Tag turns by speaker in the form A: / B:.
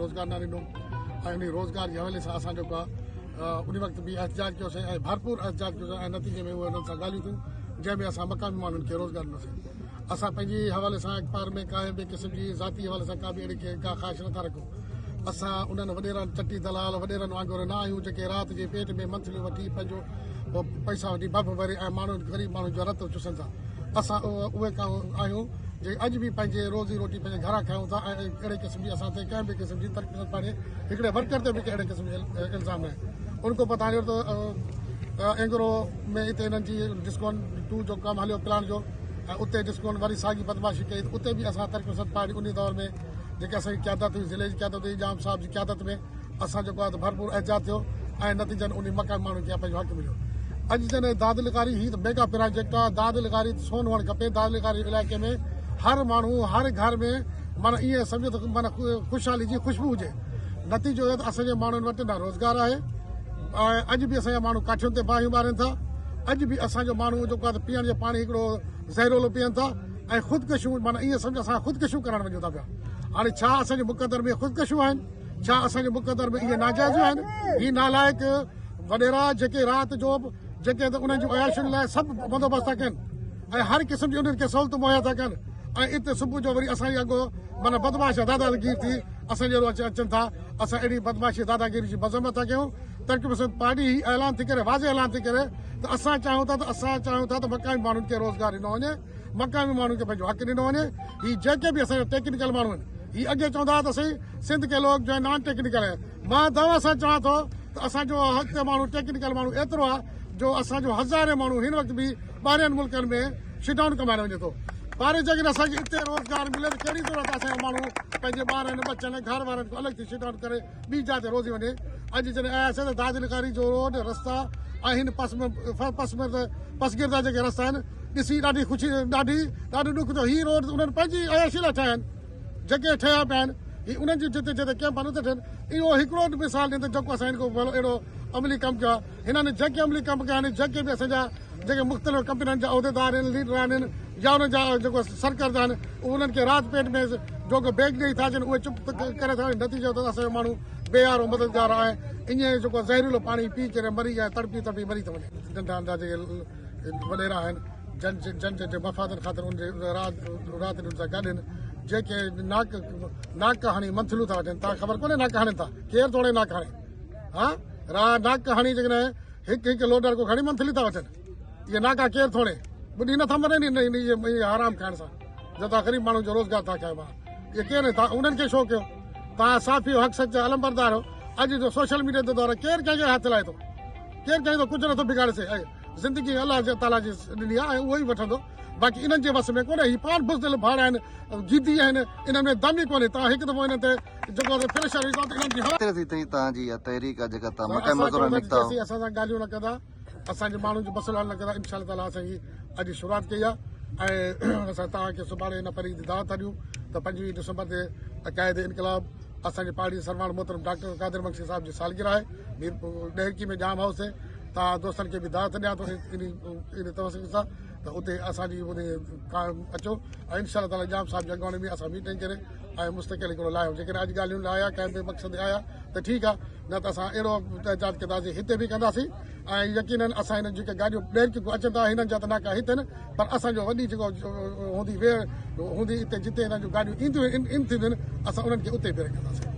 A: روزگار نه ڏنو ۽ انهي روزگار جي حوالي سان اسان جيڪو آهي ان وقت به احتجاج ڪيوسين ۽ ڀرپور احتجاج ڪيوسين ۽ نتيجي ۾ اهي انهن سان ڳالهيون ٿيون جنهن ۾ اسان مقامي ماڻهن کي روزگار ڏنوسين. اسان پنهنجي حوالي سان اخبار ۾ ڪانهن به قسم جي ذاتي حوالي سان ڪا به اهڙي ڪا خواهش نٿا رکون. اسان انهن وڏيرن چٽي دلال وڏيرن وانگر نه آهيون جيڪي رات جي پيٽ ۾ منٿليون وٺي پنهنجو پئسا وٺي ڀڀ ڀري ۽ ماڻهن غريب ماڻهن جو رت چوسن ٿا. اسان اهي آهيون جيڪي اڄ به پنهنجي روزي روٽي پنهنجي گهران کائون ٿا ۽ اهڙي قسم جي اسان تي ڪنهن به قسم جي ترقي پسند پارٽي هڪڙي ورڪر تي به اهڙي قسم جو الزام ناهي. ان کان پوء تان ته اينگرو ۾ اتي هنن جي ڊسڪون ٽو جو ڪم هليو پلان جو ۽ اتي ڊسڪون وري ساڳي بدمعاشي ڪئي ته اتي به اسان ترقي پسند پارٽي انهي دور ۾ جيڪي اسان جي قيادت هئي ضلعي جي قيادت هئي ڄام صاحب جي قيادت ۾ اسان جيڪو آهي ته ڀرپور احتجاج ٿيو ۽ نتيجن انهي مقامي ماڻهن کي پنهنجو حق مليو اڄ جڏهن داد لغاري هي ته ميگا پراجيڪٽ آهي داد لغاري ته سون هئڻ کپي داد لغاري علائقي ۾ هر ماڻهو هر گهر ۾ معنيٰ ائين سمجهو ته معنيٰ خوشحالي جي خوشبو هجي نتيجو اهو ته اسان جي ماڻهن وٽ نه روزگار آهي ۽ اڄ به اسان جا ماڻهو ڪاٺين تي باهيون ٻارين ٿا اڄ به اسان جو ماڻهو جيڪو آهي پيئڻ جو پاڻي هڪڙو زهريلو پيئن ٿا ۽ خودڪشيون معنيٰ ائين سمجهو اسان خودڪشيون ڪرڻ وڃون ٿا پيا هاڻي ڇا اسان جي مقدر ۾ خودڪشيون آهن ڇا اسان جي مقدر ۾ اهي ناجائزيون آهن هي نالائق وڏيرا جيڪي رات جو جيڪي ته انهن جون عياشين لاء سڀ بندوبست ٿا ڪن ۽ هر قسم جي انهن کي سهولتون مهيا ٿا ڪن ۽ اتي صبح جو وري اسان جي اڳو معنيٰ بدمعاش داداگير ٿي اسان جي اچي اچن ٿا اسان اهڙي بدمعاشي داداگيري جي مذمت ٿا ڪيون ترقي پسند پارٽي هي اعلان ٿي ڪري واضح اعلان ٿي ڪري ته اسان چاهيون ٿا ته اسان چاهيون ٿا ته مقامي ماڻهن کي روزگار ڏنو وڃي مقامي ماڻهن کي پنهنجو حق ڏنو وڃي هي جيڪي به اسان جا ٽيڪنيڪل ماڻهو آهن هي اڳي چوندا هئا ته سائين سنڌ ڪي لوگ جو هي نان ٽيڪنيڪل هي مان دعويٰ سان چوان ٿو ته اسان جو هتي ماڻهو ٽيڪنيڪل ماڻهو ايترو آهي جو اسان جو هزارين ماڻهو هن وقت به ٻاهرين ملڪن ۾ شٽ ڊائون ڪمائڻ وڃي ٿو پر جيڪڏهن اسان کي اتي روزگار ملي ته ڪهڙي ضرورت آهي اسان جو ماڻهو پنهنجي ٻارن ٻچن گهر وارن کان الڳ ٿي شٽ ڊائون ڪري ٻي جاء تي روزي وڃي اڄ جڏهن آياسين ته داد لغاري جو روڊ رستا ۽ هن پس پس پسگردا جيڪي رستا آهن ڏسي ڏاڍي خوشي ڏاڍي ڏاڍو ڏک ٿيو هي روڊ انهن پنهنجي عياشي لاء ٺاهيا آهن جيڪي ٺهيا پيا آهن هي انهن جي جتي جتي ڪيمپ آهن اتي ٺهن اهو هڪڙو به مثال ڏين ته جيڪو اسان هن کان اهڙو عملي ڪم ڪيو آهي هنن جيڪي عملي ڪم ڪيا آهن جيڪي به اسان جا جيڪي مختلف ڪمپنين جا عهديدار آهن ليڊر آهن يا انهن جا جيڪو سرڪردا آهن انهن کي رات پيٽ ۾ جوڳو بيگ ڏئي ٿا اچن اهي چپ ڪري ٿا وڃن نتيجو ته اسان جو ماڻهو بي يارو مددگار آهي ائين جيڪو زهريلو پاڻي پي ڪري مري ۽ تڙپي تڙپي مري ٿو وڃي. ننڍا ننڍا جيڪي وڏيرا آهن جن جن جن جي مفادن خاطر ان جي رات رات ڏينهن سان گڏ آهن جيڪي ناڪ ناڪ هڻي منٿلون ٿا وٺن تان خبر ڪونهي ناڪ هڻن ٿا ڪير ٿو هڻي ناڪ هڻي ها را ناڪ هڻي جيڪڏهن هڪ هڪ لوڊر ڪو کڻي منٿلي ٿا وٺن اهي ناڪا ڪير ٿو هڻي ٻڏي نٿا مرن اهي حرام کائڻ سان جو تان غريب ماڻهن جو روزگار ٿا کائو اهي ڪير آهن تان انهن کي ڇو ڪيو تان صحافي حق سچ جا علمبردار هو اڄ جو سوشل ميڊيا جو دور ڪير ڪنهن کي هٿ لائي ٿو ڪير ڪنهن جو ڪجهه نٿو بگاڙي سگهي زندگي الله جي تعاليٰ جي ڏني آهي ۽ اهو ئي وٺندو باقي انهن جي وس ۾ ڪونهي هي پاڻ بزدل ڀاڙ آهن گيدي آهن انهن ۾ دم ئي ڪونهي تان هڪ دفعو انهن تي جيڪو پريشر وجهندو ته انهن جي هوا
B: ڪيتري تائين توهان جي اها تحريڪ آهي جيڪا توهان مڪائي مزورن نڪتا آهيو.
A: جيسين اسان سان ڳالهيون نه ڪندا اسان جي ماڻهن جو مسئلو حل نه ڪندا انشاء الله تعاليٰ اسان هي اڄ شروعات ڪئي آهي ۽ اسان توهان کي سڀاڻي هن پرينء جي دعوت ٿا ڏيون ته 25 ڊسمبر تي قائد انقلاب اسان جي پارٽي جي سرواڻ محترم ڊاڪٽر قادر مگسي صاحب جي سالگرهه آهي مير ڏهرڪي ۾ ڄام هائوس تي توهان دوستن کي به دعوت ڏيان ٿو ان توسل سان ته اتي اسان جي اچو ۽ انشاء الله تعاليٰ ڄام صاحب جي اڳواڻي ۾ اسان ميٽنگ ڪري ۽ مستقل هڪڙو لاهيون جيڪڏهن اڄ ڳالهيون لاهيا ڪنهن به مقصد آيا ته ٺيڪ آهي نه ته اسان اهڙو احتجاج ڪنداسين هتي به ڪنداسين ۽ يقينن اسان هنن جيڪي گاڏيون ڏهرڪيون اچن ٿا هنن جا ته ناڪا هتي آهن پر اسان جو وڏي جيڪو هوندي ويڙ هوندي اتي جتي هنن جون گاڏيون اينديون ان ٿينديون آهن اسان انهن کي اتي بيرڪ ڪنداسين.